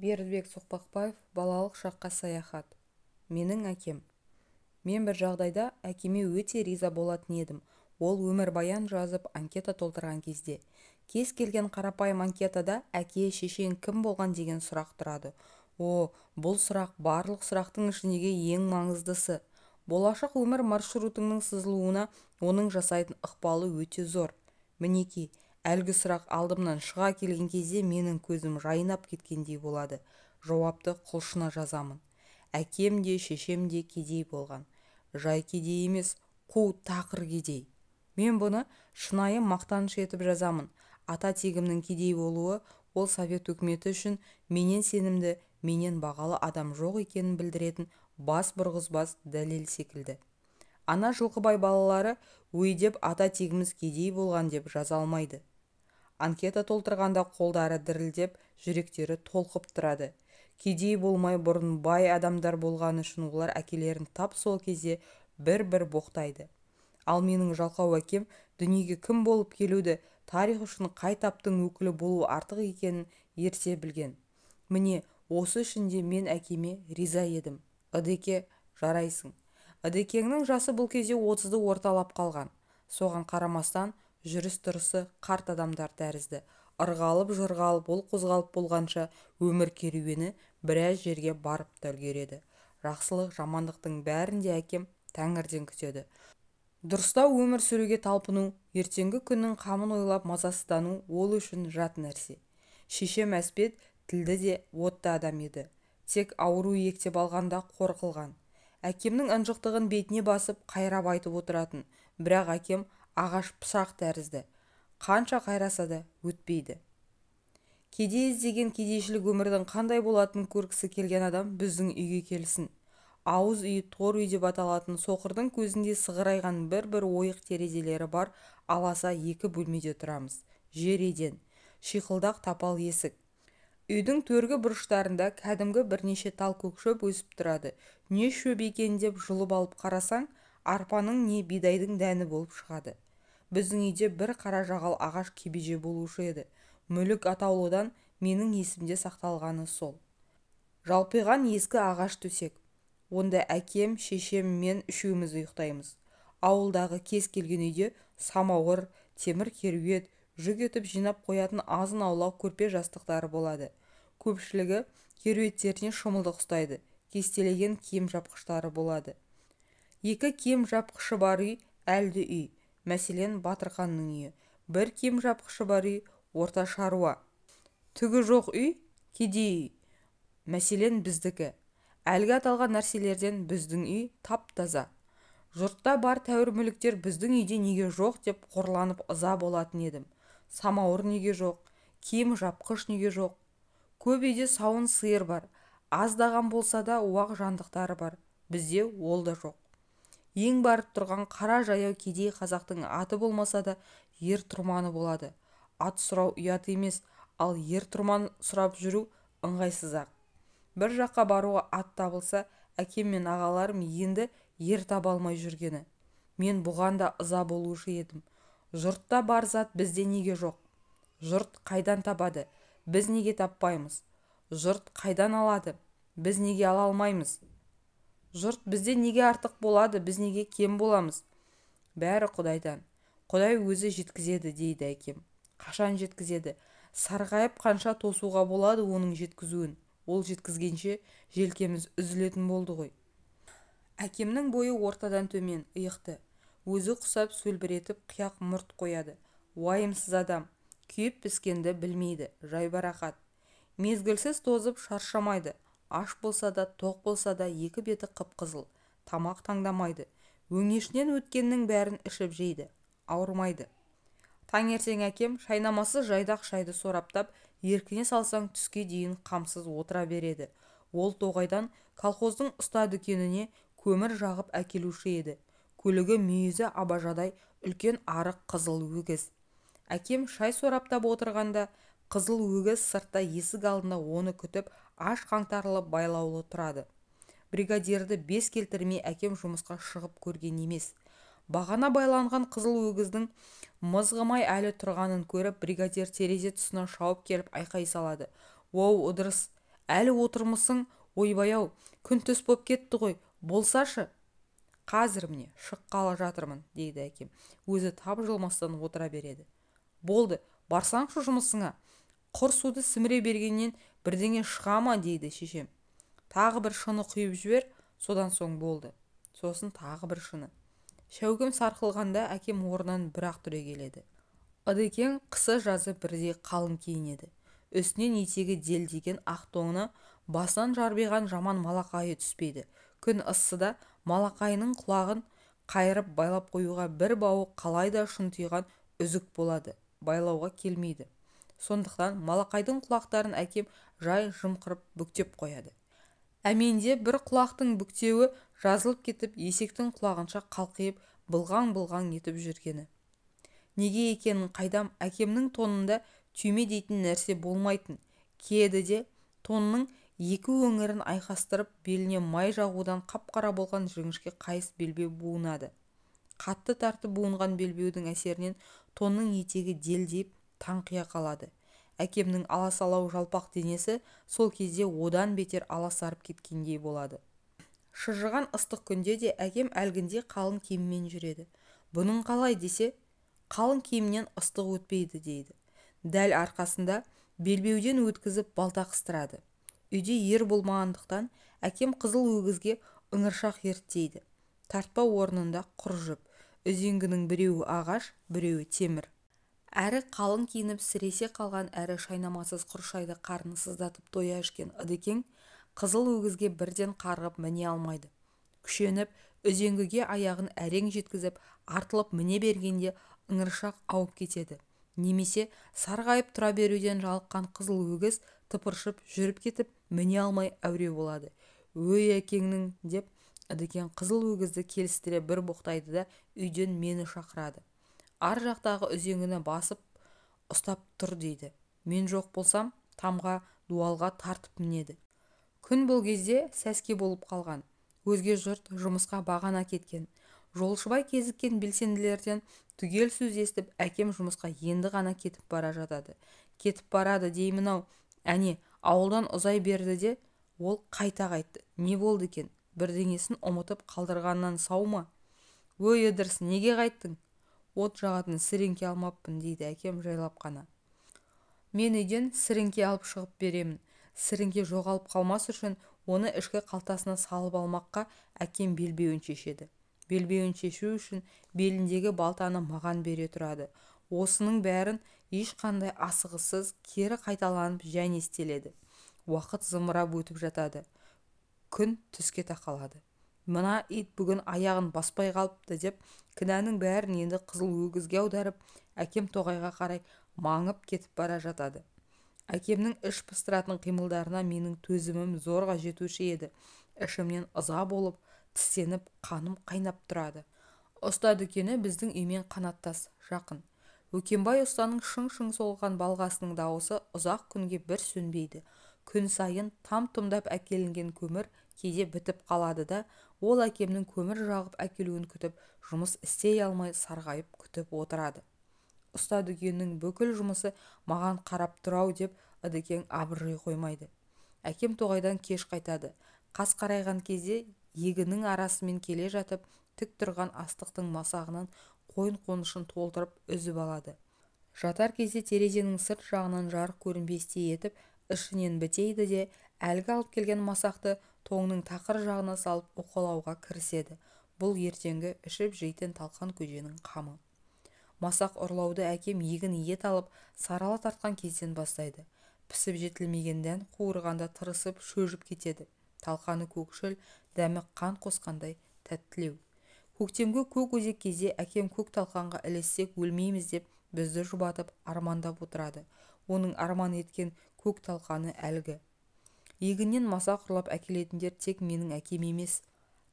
Бердібек Соқпақбаев. Балалық шаққа саяхат. Менің әкем. Мен бір жағдайда әкеме өте риза болатын едім. Ол өмірбаян жазып, анкета толтырған кезде. Кез келген қарапайым анкетада «Әке, шешең кім болған?» деген сұрақ тұрады. О, бұл сұрақ барлық сұрақтың ішіндегі ең маңыздысы. Болашақ өмір маршрутыңның сызылуына оның жасайтын ықпалы өте зор. Мінекей, әлгі сұрақ алдымнан шыға келген кезде менің көзім жайнап кеткендей болады. Жауапты құлшына жазамын. Әкем де, шешем де кедей болған. Жай кедей емес, қу тақыр кедей. Мен бұны шынайы мақтаныш етіп жазамын. Ата тегімнің кедей болуы ол совет өкіметі үшін менен сенімді, менен бағалы адам жоқ екенін білдіретін бас бұрғызбас дәлел секілді. Ана Жылқыбай балалары өйдеп ата тегіміз кедей болған деп жаза алмайды. Анкета толтырғанда қолдары дірілдеп, жүректері толқып тұрады. Кедей болмай бұрын бай адамдар болғаны үшін олар әкелерін тап сол кезде бір-бір боқтайды. Ал менің жалқау әкем дүниеге кім болып келуді, тарих үшін қай таптың өкілі болу артық екенін ерте білген. Міне, осы үшін де мен әкеме риза едім. Ыдеке, жарайсың. Ыдекеңнің жасы бұл кезде 30-ды орталап қалған. Соған қарамастан жүріс-тұрысы қарт адамдар тәрізді. Ырғалып-жырғалып, ол қозғалып болғанша өмір керуені біраз жерге барып та үлгереді. Жақсылық, жамандықтың бәрін де әкем тәңірден күтеді. Дұрыстау өмір сүруге талпыну, ертеңгі күннің қамын ойлап мазасыздану ол үшін жат нәрсе. Шешем Әспет тілді де отты адам еді. Тек ауру иектеп алғанда қор қылған. Әкемнің ынжықтығын бетіне басып, қайрап айтып отыратын. Бірақ әкем ағаш пышақ тәрізді. Қанша қайраса да өтпейді. Кедей іздеген, кедейшілік өмірдің қандай болатынын көргісі келген адам біздің үйге келсін. Ауыз үй, тор үй деп аталатын, соқырдың көзінде сығырайған бір-бір ойық терезелері бар аласа екі бөлмеде тұрамыз. Жер еден, шиқылдақ тапал есік. Үйдің төргі бұрыштарында кәдімгі бірнеше тал көк шөп өсіп тұрады. Не шөп екен деп жұлып алып қарасаң, арпаның не бидайдың дәні болып шығады. Біздің үйде бір қара жағал ағаш кебеже болушы еді. Мүлік атаулыдан менің есімде сақталғаны сол. Жалпиған ескі ағаш төсек. Онда әкем, шешем, мен үшеуміз ұйықтаймыз. Ауылдағы кез келген үйде самауыр, темір кереует, жүк етіп жинап қоятын азын-аулақ көрпе жастықтары болады. Көпшілігі кереуеттеріне шымылдық ұстайды, кестелеген киім жапқыштары болады. Екі киім жапқышы бар үй әлді үй, мәселен, Батырханның үйі. Бір киім жапқышы бар үй орта шаруа. Түгі жоқ үй кедей үй, мәселен, біздікі. Әлгі аталған нәрселерден біздің үй тап-таза. Жұртта бар тәуір мүліктер біздің үйде неге жоқ деп қорланып ыза болатын едім. Самауыр неге жоқ, киім жапқыш неге жоқ? Көп үйде сауын сиыр бар, аздаған болса да уақ жандықтары бар. Бізде ол да жоқ. Ең барып тұрған қара жаяу кедей қазақтың аты болмаса да ер тұрманы болады. Ат сұрау ұят емес, ал ер тұрман сұрап жүру ыңғайсыз-ақ. Бір жаққа баруға ат табылса, әкем мен ағаларым енді ер таба алмай жүргені. Мен бұған да ыза болушы едім. Жұртта бар зат бізде неге жоқ? Жұрт қайдан табады? Біз неге таппаймыз? Жұрт қайдан алады? Біз неге ала алмаймыз? Жұрт бізде неге артық болады, біз неге кем боламыз? Бәрі Құдайдан. Құдай өзі жеткізеді, дейді әкем. Қашан жеткізеді? Сарғайып қанша тосуға болады оның жеткізуін? Ол жеткізгенше желкеміз үзілетін болды ғой. Әкемнің бойы ортадан төмен, иықты. Өзі құсап сөлбіретіп қияқ мұрт қояды. Уайымсыз адам. Күйіп піскенді білмейді, жайбарақат. Мезгілсіз тозып шаршамайды. Аш болса да, тоқ болса да екі беті қып-қызыл. Тамақ таңдамайды. Өңешінен өткеннің бәрін ішіп жейді. Ауырмайды. Таңертең әкем шайнамасыз жайдақ шайды сораптап, еркіне салсаң түске дейін қамсыз отыра береді. Ол тоғайдан колхоздың ұста дүкеніне көмір жағып әкелуші еді. Көлігі мүйізі абажадай үлкен арық қызыл өгіз. Әкем шай сораптап отырғанда қызыл өгіз сыртта есік алдында оны күтіп, аш қаңтарылып байлаулы тұрады. Бригадирді бес келтірмей әкем жұмысқа шығып көрген емес. Бағана байланған қызыл өгіздің мызғымай әлі тұрғанын көріп, бригадир терезе тұсына шауып келіп айқай салады. «Оу, ыдырыс, Әлі отырмысың, ойбай-ау, күн түс боп кетті ғой, болсашы. Қазір міне, шыққалы жатырмын, дейді әкем. Өзі тапжылмастан отыра береді. Болды, барсаңшы жұмысыңа. Құр суды сіміре бергеннен бірдеңе шыға ма, дейді шешем. Тағы бір шыны құйып жібер, содан соң болды. Сосын тағы бір шыны. Шәугім сарқылғанда әкем орнынан бір-ақ түрегеледі. Ыдекең қысы-жазы бірдей қалың киінеді. Үстінен етегі делдиген ақ тоны, басынан жарбиған жаман малақайы түспейді. Күн ыссыда малақайының құлағын қайырып байлап қоюға бір бауы қалайда шұнтиған үзік болады, байлауға келмейді. Сондықтан малақайдың құлақтарын әкем жай жымқырып бүктеп қояды. Әменде бір құлақтың бүктеуі жазылып кетіп, есектің құлағынша қалқиып, былғаң-былғаң етіп жүргені. Неге екенін қайдам, әкемнің тонында түйме дейтін нәрсе болмайтын. Киеді де, тонның екі өңірін айқастырып, беліне май жағудан қап-қара болған жіңішке қайыс белбеу буынады. Қатты тартып буынған белбеудің әсерінен тонның етегі делдиіп, таңқия қалады. Әкемнің аласалау жалпақ денесі сол кезде одан бетер аласарып кеткендей болады. Шыжыған ыстық күнде де әкем әлгіндей қалың киіммен жүреді. Бұның қалай десе, қалың киімнен ыстық өтпейді дейді. Дәл арқасында белбеуден өткізіп балта қыстырады. Үйде ер болмағандықтан әкем қызыл өгізге ыңыршақ ерттейді. Тартпа орнында құр жіп. Үзеңгінің біреуі ағаш, біреуі темір. Әрі қалың киініп сіресе қалған, әрі шайнамасыз құр шайды қарны сыздатып тоя ішкен Ыдекең қызыл өгізге бірден қарғып міне алмайды. Күшеніп, үзеңгіге аяғын әрең жеткізіп, артылып міне бергенде ыңыршақ ауып кетеді. Немесе сарғайып тұра беруден жалыққан қызыл өгіз тыпыршып жүріп кетіп, міне алмай әуре болады. Өй әкеңнің, деп Ыдекең қызыл өгізді келістіре бір боқтайды да үйден мені шақырады. Ар жақтағы үзеңгіні басып ұстап тұр дейді. Мен жоқ болсам, тамға, дуалға тартып мінеді. Күн бұл кезде сәске болып қалған. Өзге жұрт жұмысқа бағана кеткен. Жолшыбай кезіккен белсенділерден түгел сөз естіп, әкем жұмысқа енді ғана кетіп бара жатады. Кетіп барады деймін-ау, әне, ауылдан ұзай берді де, ол қайта қайтты. Не болды екен? Бірдеңесін ұмытып қалдырғаннан сау ма? Өй, Ыдырыс, неге қайттың? От жағатын сіреңке алмаппын, дейді әкем жайлап қана. Мен үйден сіреңке алып шығып беремін. Сіріңке жоғалып қалмас үшін оны ішкі қалтасына салып алмаққа әкем белбеуін шешеді. Белбеуін шешу үшін беліндегі балтаны маған бере тұрады. Осының бәрін ешқандай асығыссыз кері қайталанып және істеледі. Уақыт зымырап өтіп жатады. Күн түске тақалады. Мына ит бүгін аяғын баспай қалыпты деп кінәнің бәрін енді қызыл өгізге аударып, әкем тоғайға қарай маңып кетіп бара жатады. Әкемнің іш пыстыратын қимылдарына менің төзімім зорға жетуші еді. Ішімнен ыза болып, тістеніп, қаным қайнап тұрады. Ұста дүкені біздің үймен қанаттас, жақын. Өкенбай ұстаның шың-шың солған балғасының дауысы ұзақ күнге бір сөнбейді. Күн сайын там-тұмдап әкелінген көмір кейде бітіп қалады да, ол әкемнің көмір жағып әкелуін күтіп, жұмыс істей алмай сарғайып күтіп отырады. Ұста дүкенінің бүкіл жұмысы маған қарап тұрау деп Ыдекең абыржи қоймайды. Әкем тоғайдан кеш қайтады. Қас қарайған кезде егіннің арасымен келе жатып, тік тұрған астықтың масағынан қойын қонышын толтырып үзіп алады. Жатар кезде терезенің сырт жағынан жарық көрінбестей етіп, ішінен бітейді де, әлгі алып келген масақты тоңның тақыр жағына салып уқалауға кіріседі. Бұл ертеңгі ішіп жейтін талқан көженің қамы. Масақ ұрлауды әкем егін ет алып, сарала тартқан кезден бастайды. Пісіп жетілмегенден қуырғанда тырысып шөжіп кетеді. Талқаны көкшіл, дәмі қан қосқандай тәттілеу. Көктемгі көк өзек кезде әкем көк талқанға ілессек өлмейміз деп бізді жұбатып армандап отырады. Оның арман еткен көк талқаны әлгі. Егіннен масақ ұрлап әкелетіндер тек менің әкем емес.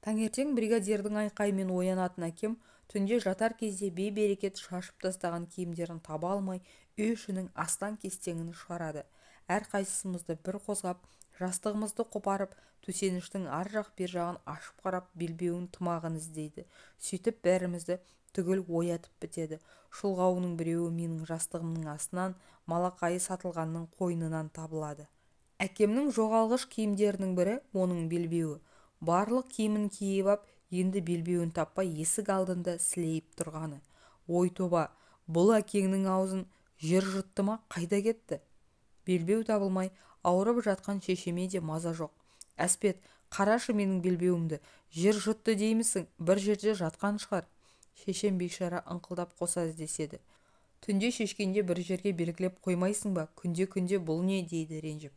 Таңертең бригадирдің айқайымен оянатын әкем түнде жатар кезде бейберекет шашып тастаған киімдерін таба алмай, үй ішінің астан-кестеңін шығарады. Әрқайсымызды бір қозғап, жастығымызды қопарып, төсеніштің ар жақ бер жағын ашып қарап, белбеуін тымағын іздейді. Сөйтіп бәрімізді түгел оятып бітеді. Шұлғауының біреуі менің жастығымның астынан, малақайы сатылғанның қойнынан табылады. Әкемнің жоғалғыш киімдерінің бірі оның белбеуі. Барлық киімін киіп ап, енді белбеуін таппай есік алдында сілейіп тұрғаны. Ой тоба, бұл әкеңнің аузын жер жұтты ма, қайда кетті? Белбеу табылмай, ауырып жатқан шешеме де маза жоқ. Әспет, қарашы менің белбеуімді, жер жұтты деймісің, бір жерде жатқан шығар. Шешем бейшара ыңқылдап қоса іздеседі. Түнде шешкенде бір жерге белгілеп қоймайсың ба, күнде-күнде бұл не дейді ренжіп.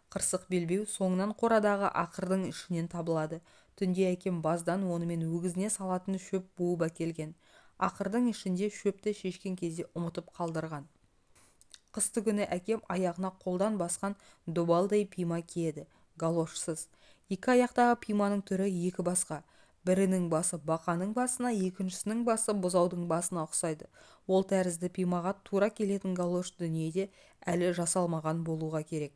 Қырсық белбеу соңынан қорадағы ақырдың ішінен табылады. Түнде әкем баздан онымен өгізіне салатын шөп буып әкелген. Ақырдың ішінде шөпті шешкен кезде ұмытып қалдырған. Қысты күні әкем аяғына қолдан басқан добалдай пима киеді, галошсыз. Екі аяқтағы пиманың түрі екі басқа. Бірінің басы бақаның басына, екіншісінің басы бұзаудың басына ұқсайды. Ол тәрізді пимаға тура келетін галош дүниеде әлі жасалмаған болуға керек.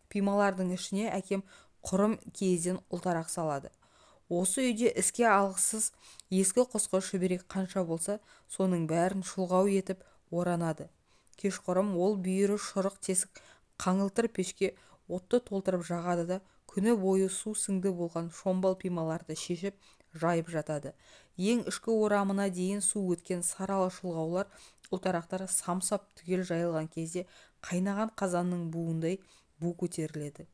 Пималардың ішіне әкем құрым киезден ұлтарақ салады. Осы үйде іске алғысыз ескі құсқы шүберек қанша болса, соның бәрін шұлғау етіп оранады. Кешқұрым ол бүйірі шұрық тесік қаңылтыр пешке отты толтырып жағады да, күні бойы су сіңді болған шомбал пималарды шешіп жайып жатады. Ең ішкі орамына дейін су өткен саралы шұлғаулар, ұлтарақтар самсап түгел жайылған кезде қайнаған қазанның буындай бу көтеріледі.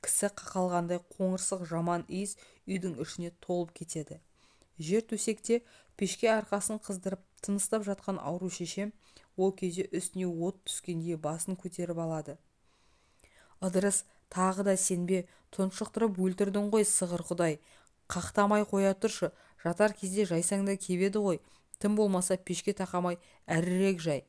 Кісі қақалғандай қоңырсық жаман иіс үйдің ішіне толып кетеді. Жер төсекте пешке арқасын қыздырып тыныстап жатқан ауру шешем ол кезде үстіне от түскендей басын көтеріп алады. Ыдырыс, тағы да сенбе, тұншықтырып өлтірдің ғой сығыр құдай. Қақтамай қоя тұршы, жатар кезде жайсаң да кебеді ғой, тым болмаса пешке тақамай әрірек жай.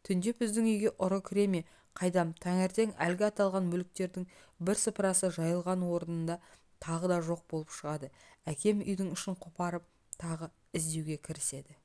Түнде біздің үйге ұры кіре ме, қайдам, таңертең әлгі аталған мүліктердің бір сыпырасы жайылған орнында тағы да жоқ болып шығады. Әкем үйдің ішін қопарып, тағы іздеуге кіріседі.